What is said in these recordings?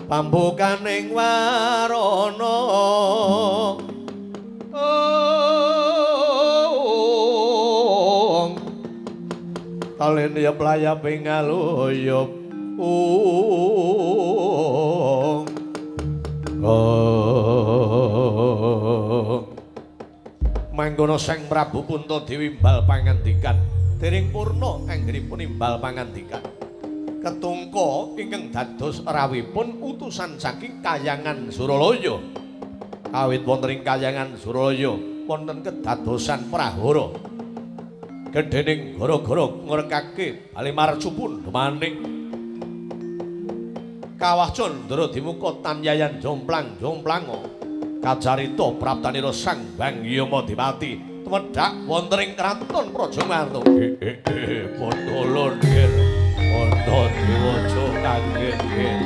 Pambukaning warana kalen ya playaping ngaluyup mangkono Sang Prabu Puntadewi imbal pangandikan dereng purna anggenipun imbal pangandikan ketungka ingkang dados rawuhipun utusan saking Kayangan Suralaya. Kawit wonten ing Kayangan Suralaya wonten kedadosan prahara gedhening gara-gara ngrekake bali marcupun manik kawah candra dimuka tanyayan jomplang-jomplango kacarita praptanira Sang Hyang Yamadipati tumedhak wonten ing kraton Praja Marta. Padha nggih Puntadewa aja kaget nggih.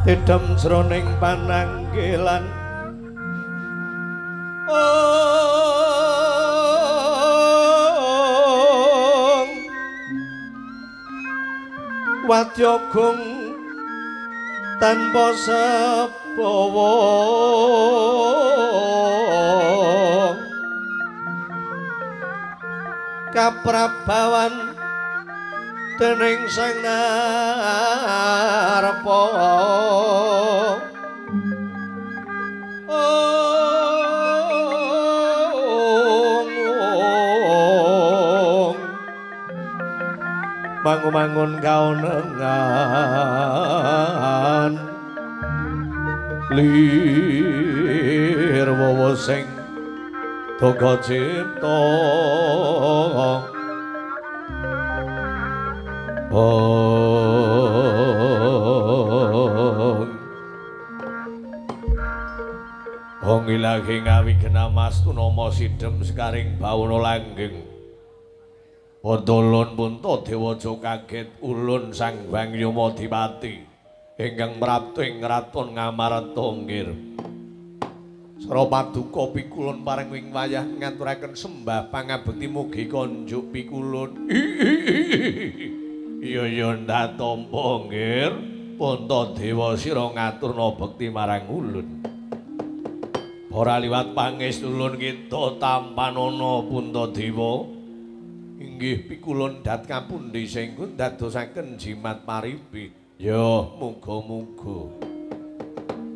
Tidem jroning pananggilan wadya gung tanpa sebawa kaprabawan dening Sang Narpa. Mangun-mangun kaonengan lir wowo sing toga cipta. Ong ilahi ngawi genamastu nama sidem sekaring bawana langgeng. Padha Puntadewa aja kaget ulun Sang Hyang Yamadipati ingkang mraptu ing kraton Ngamarta nggir. Sra paduka pikulun pareng ing wayah ngaturaken sembah pangabekti mugi konjuk pikulun. Iya ya ndak tampa nggir. Puntadewa sira ngaturna bekti marang ulun. Ora liwat pangestulun kita tampanana Puntadewa. Inggih pikulun dat kapundi sing dadosaken jimat paripi. Ya muga-muga.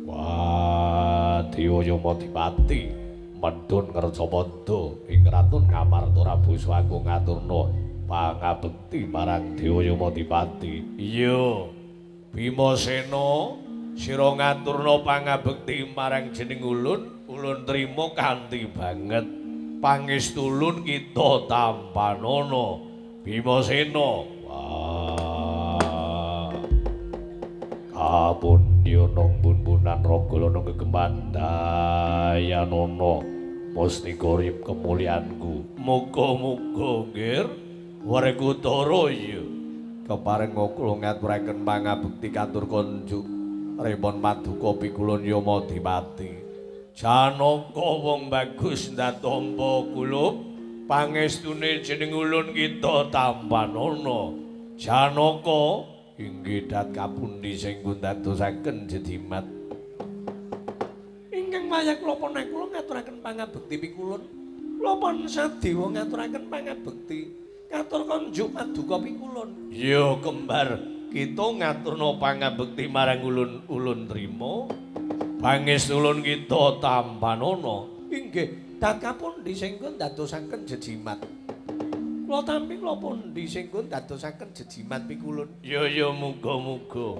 Wah, Dewa Yamadipati medhun ngercapada ing kraton Ngamarta Prabu Swagung ngaturna pangabekti marang Dewa Yamadipati. Iya, Bimasena sira ngaturna pangabekti marang jeneng ulun, ulun trima kanthi banget. Pangestulun kita tampanana Bimasena. Wah, kapundhiyana bun-bunan raga lana gegemban dayanana Mustika rip kemulyanku. Muga-muga nggir Werkudara iya. Kepareng kula ngaturaken pangabekti katur konjuk Ripon paduka pikulun Yama Dipati. Janaka wong bagus ndatampa kulup pangestune jeneng ulun kita tampanana. Janaka inggih dat kapundi sing kundadosaken jedimat. Ingkang wayah kula punah kula ngaturaken pangabekti pikulun. Kula pun sadewa ngaturaken pangabekti katur konjuk paduka pikulun. Ya kembar kita ngaturna pangabekti marang ulun ulun trima. Pangestu ulun kita tampanana. Inggih, dat kapundi sing ndadosaken jejimat. Kula tampi kula pundi sing ndadosaken jejimat pikulun. Ya ya muga-muga.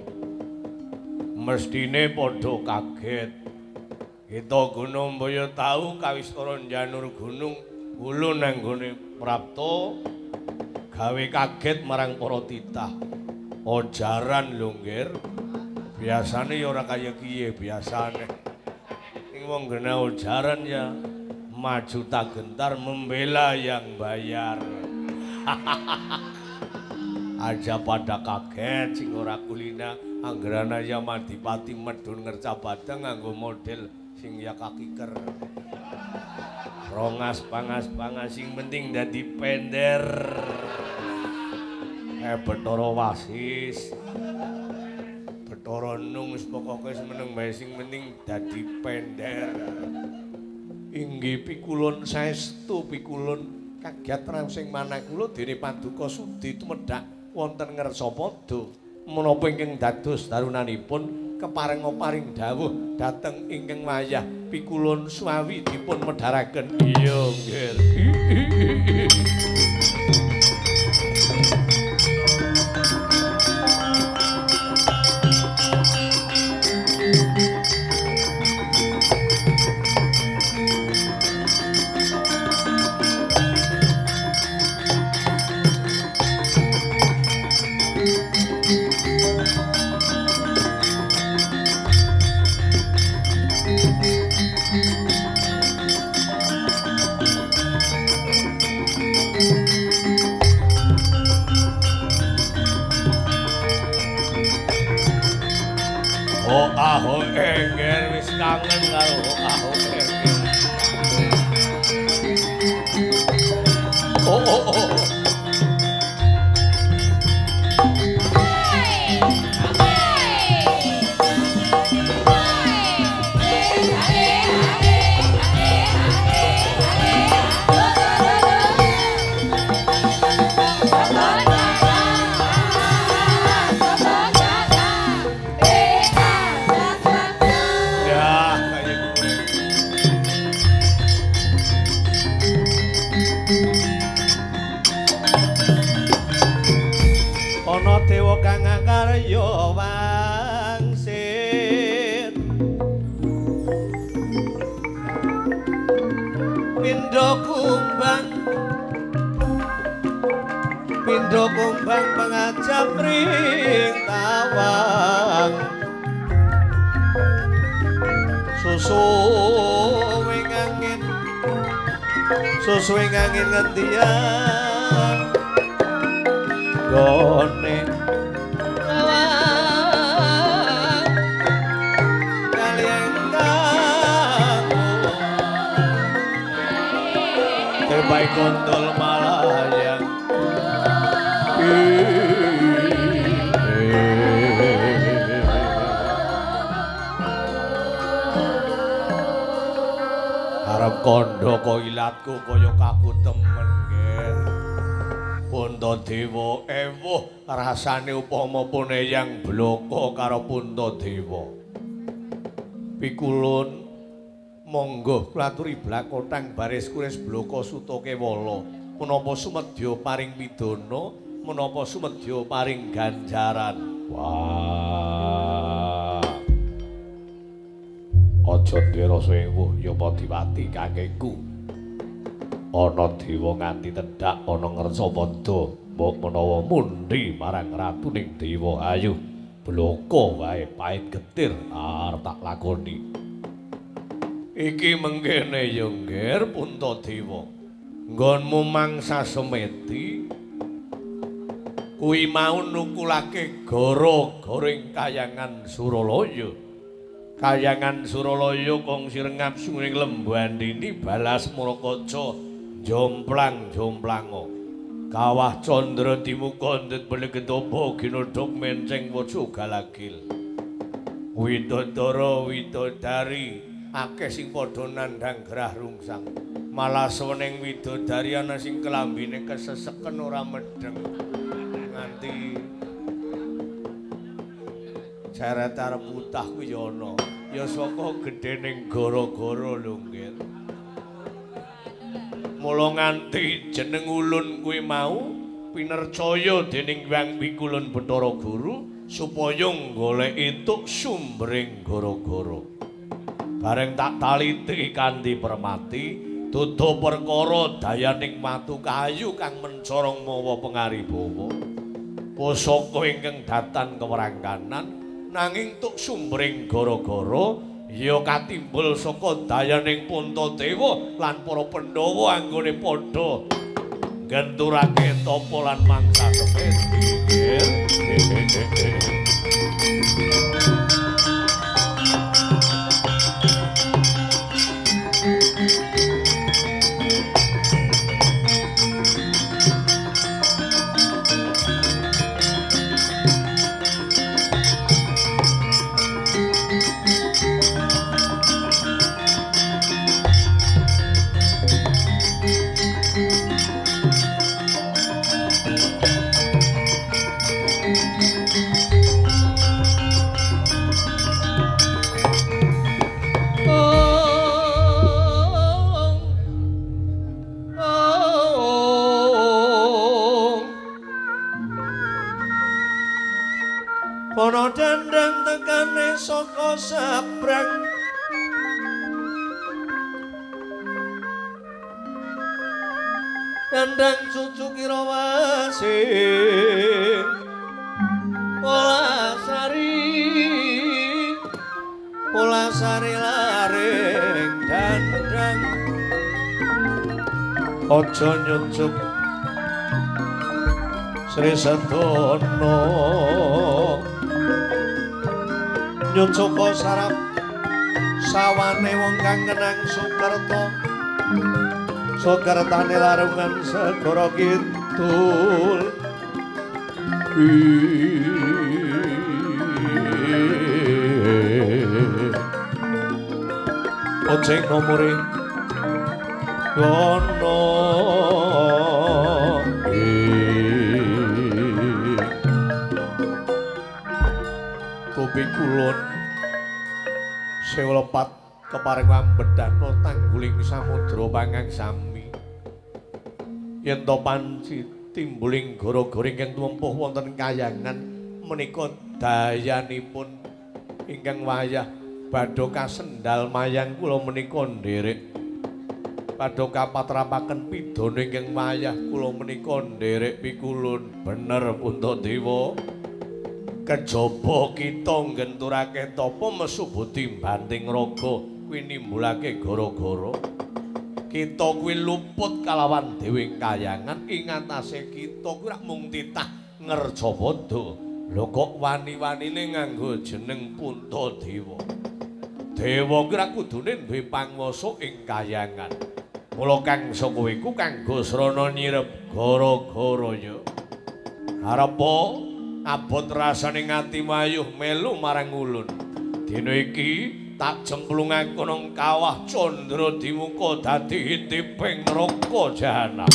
Mestine padha kaget. Kita gunung mbaya tau kawistara njanur gunung ulun nanggone prapta gawe kaget marang para titah. Ojaran lho nggir. Biasane ya ora kaya kiye biasane. Ning wong gena ojaran ya maju tak gentar membela yang bayar. Aja pada kaget sing ora kulina anggerana ya Madipati medhun ngerca badang nganggo model sing ya kakiker. Rongas pangas pangas sing penting dadi pender. Bathara Wasis. Bathara Nung wis pokoke seneng bae sing penting dadi pender. Inggih pikulun saestu pikulun kagiat sing manah kula dene paduka sudi tumedhak wonten ngersa padha. Menapa ingkang dados darunanipun keparenga paring dawuh dhateng ingkang wayah pikulun suwawi dipun medharaken. Iya nggih. Aho engger wis kangen karo aho engger. Oh oh oh. Karya wangsit pindha kumbang pengajap ring tawang susu ing angin ngendian gone terbaik kontol malayang. Arep kandha ko ilatku kaya kaku temen nggih. Puntadewa ewuh rasane upama pun eyang bloko karo Puntadewa. Pikulun monggo kula aturi blakotang baris kuris bloko suta kewala. Menapa sumedya paring pidana, menapa sumedya paring ganjaran. Wah. Aja duwe rasa ewuh ya Padiwati kakekku. Ana dewa nganti tedhak ana ngersa padha mbok menawa mundi marang ratuning dewa. Ayo bloko wae pait getir arep tak lakoni. Iki mengkene ya Ngger Puntadewa. Nggonmu mangsa semedi kuwi mau nukulake gara-gara ing kayangan Suralaya. Kayangan Suralaya kong sirengap sungring Lembandini balas Murakaca jomplang-jomplango. Kawah Candra dimuka ndut belegetopo ginodhok menceng waja galagil. Widodara widodari akeh sing padha nandhang gerah rungsang. Malah sewening widodari ana sing kelambine keseseken ora medheng. Nganti ceret arep mutah kuwi ya ana. Ya saka gedhening gara-gara lho nggih. Mula nganti jeneng ulun kuwi mau pinercaya dening Hyang Pikulun Bathara Guru supaya goleki tuk sumbering gara-gara. Bareng tak taliti kanthi permati, dudu perkara dayaning watu kayu kang mencorong mawa pengaribawa. Pusaka ingkang datan kewerangkanan nanging tuk sumbering gara-gara ya katimbul saka dayaning Puntadewa lan para Pandhawa anggone padha nggenturake tapa lan mangsa semedi. Ana dandang tekane saka sabrang dandang cucu kirawase Polasari Polasari laring dandang aja nyucuk Sri Sedana nyucuka sarap sawane wong kang kenang Sukerta Sukertane larungan segara kidul. Ojek nomore kono Topi kulon sewelepat keparing wambedana tangguling samudra pangangsami yen to panci timbuling gara-gara ingkang tumempuh wonten kayangan menika dayanipun ingkang wayah badha kasendal mayang kula menika nderek padha kapatrapaken pidana ingkang wayah kula menika nderek pikulun. Bener Puntadewa, kejaba kita nggenturake tapa mesubuti banting raga kuwi nimbulake gara-gara kita kuwi luput kalawan dewe kayangan ing atase kita kuwi rak mung titah ngerjapada. Lho kok wani-wanine nganggo jeneng Puntadewa. Dewa kuwi rak kudune duwe panguwasa ing kayangan. Mula kang saka iku kanggo srana nyirep gara-gara ya arepa abot rasane ngati mayuh melu marang ulun. Dina iki tak cemplungake nang kawah Candra Dimuka dadi intiping neraka jahanam.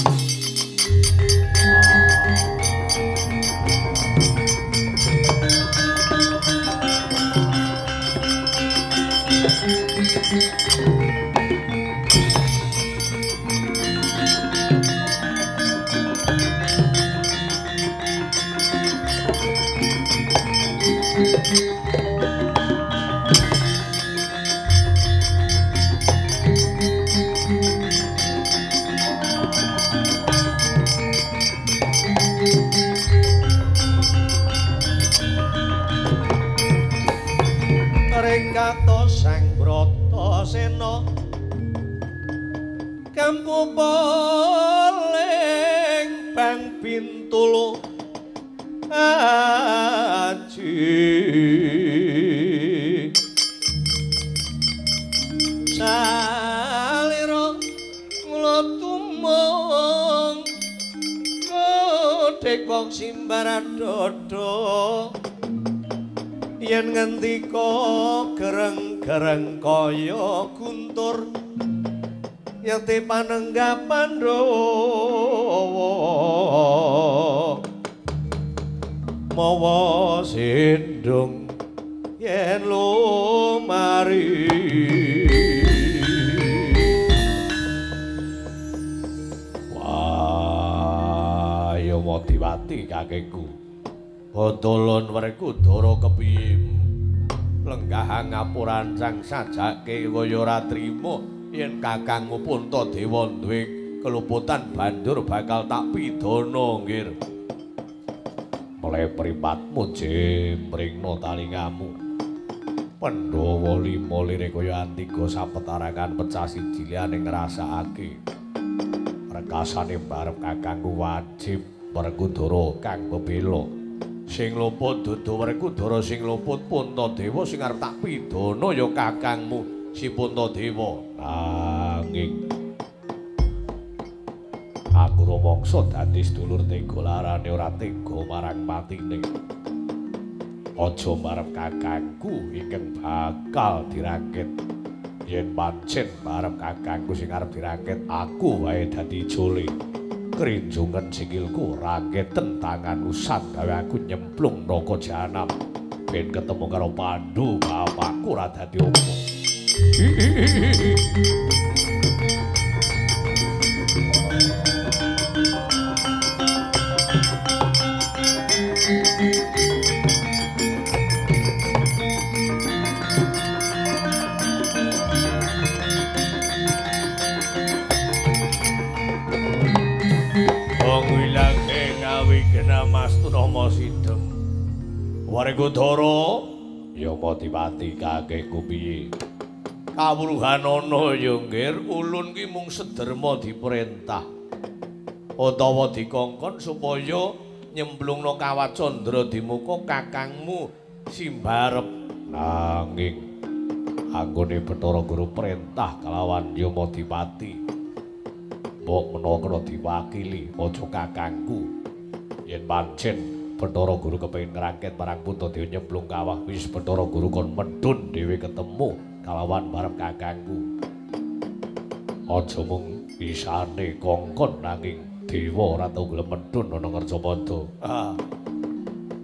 Kampu poleng bang Bintulu aji salira kula tumung kodhek wong simbaran dodo yen ngendika gereng-gereng kaya guntur yekti panenggah Pandhawa mawa sindung yen lumari. Wah, ya Madiwati kakekku. Botolon Werkudara kepiye? Lenggah ngapurancang sajake kaya ora trima yen kakangmu Puntadewa duwe keluputan banjur bakal tak pidana nggir. Mulai pripatmu jemringna talingamu. Pandhawa lima lire kaya antiga sapetarangan pecah siji liyane ngrasakake. Rekasane barep kakangku wajib Werkudara kang bebela. Sing luput dudu Werkudara, sing luput Puntadewa, sing arep tak pidana ya kakangmu si Puntadewa. Nanging aku rumangsa dadi sedulur tega larane ora tega marang patine. Aja marep kakangku ingkang bakal dirangkit. Yen pancen marep kakangku sing arep dirangkit, aku wae dadi jole. Krinjungen sikilku rangketen tanganku gawe aku nyemplung neraka jahanam. Ben ketemu karo Pandu bapakku ora dadi opo. Sidem Werkudara ya Madipati kakekku piye kawruhanana ya nggir ulun ki mung sederma diperintah utawa dikongkon supaya nyemplungna kawat candra dimuka kakangmu Simbarep. Nanging anggone Bathara Guru perintah kelawan Yamadipati mbok menawa kena diwakili aja kakangku. Yen pancen Bathara Guru kepengin ngrangkit marang Puntadewa nyemplung kawah, wis Bathara Guru kon medhun dhewe ketemu kalawan barep kakangku. Aja mung isane kongkon nanging dewa ora tau gelem medhun ana Ngarcapada. Ah.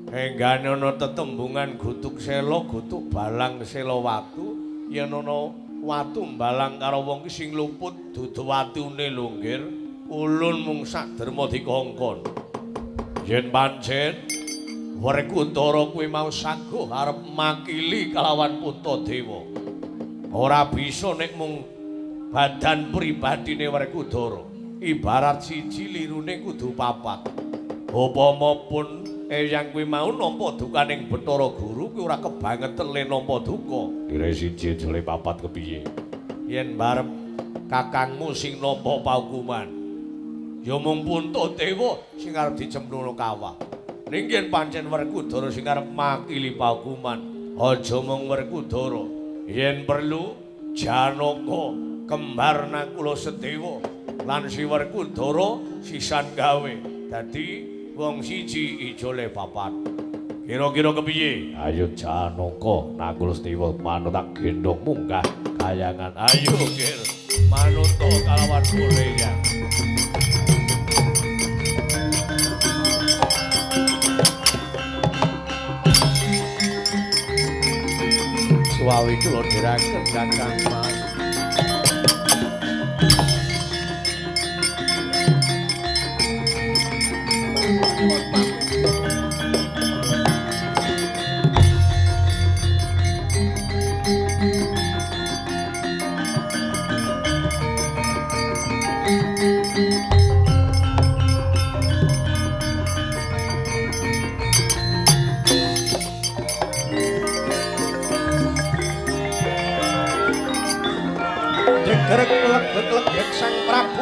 Enggane ana tetembungan gutuk sela, gutuk balang sela watu, yen ana watu mbalang karo wong ki sing luput dudu watune lho nggir. Ulun mung saderma dikongkon. Yen pancen Werkudara kuwi mau saguh arep makili kalawan Puntadewa. Ora bisa nek mung badan pribadine Werkudara. Ibarat siji lirune kudu papat. Upama pun eyang kuwi mau nampa dukaning Bathara Guru kuwi ora kebangeten le nampa duka. Lire siji jole papat kepiye? Yen barep kakangmu sing nampa paukuman, ya mung Puntadewa sing arep dicemplungno kawah. Ning yen pancen Werkudara sing arep makili paukuman, aja mung Werkudara. Yen perlu Janaka kembar Nakula Sedewa lan si Werkudara sisan gawe. Dadi wong siji ijole papat. Kira-kira kepiye? Ayo Janaka Nakula Sedewa manut tak gendhong munggah kayangan. Ayo nggir manut kalawan kureyang. Suwawi kula dherekaken Kakang Mas. legek-legek Sang Prabu.